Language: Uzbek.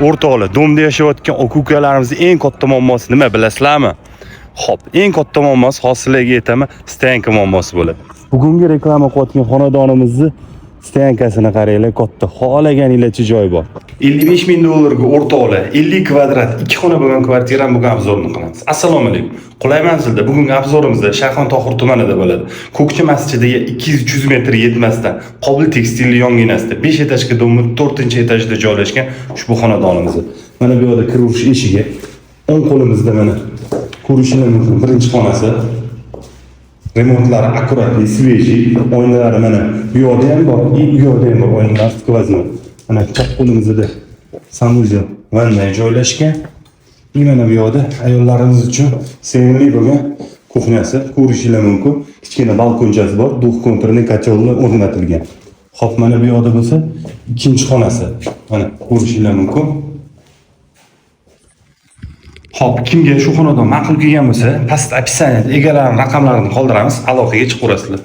O'rtoqlar, domda yashayotgan aka ukalarimizni eng katta muammosi nima, bilasizlarmi? Xo'p, eng katta muammosi, hozir sizlarga aytaman, стоянка muammosi bo'ladi. Bugungi reklama qilayotgan xonadonimizni стоянка sini qaranglar, katta, xohlaganinglarcha joy bor. 55 ming dollarga, o'rtoqlar, 50 kvadrat, ikki xona bo'lgan kvartirani bugun обзор ini qilamiz. Assalomu alaykum. Qulay manzilda bugungi обзор imizda Shayxon Tohir tumanida bo'ladi. Ko'kchi masjidiga 200-300 metr yetmasdan, Qobil tekstil yonginasida 5 этаж ga domni 4-etajida joylashgan ushbu xonadonimiz. Mana bu yerda kirish eshigi. O'ng qo'limizda, mana, ko'rishingiz mumkin, birinchi xonasi. Remontlari аккуратный, свежий. Oynalari mana bu yoqda ham bor, и u yoqda ham bor oynalar, сквозной. Mana chap qo'limizda санузел, vannaya joylashgan. И mana bu yoqda ayollarimiz uchun sevimli bo'lgan кухня si, ko'rishinglar mumkin. Kichkina balkonchasi bor, двухконтурный котел o'rnatilgan. Xo'p, mana bu yoqda bo'lsa ikkinchi xonasi. Mana ko'rishinglar mumkin. Xo'p, kimga shu xonadon ma'qul kelgan bo'lsa, pastda описание da egalarining raqamlarini qoldiramiz, aloqaga chiqaverasizlar.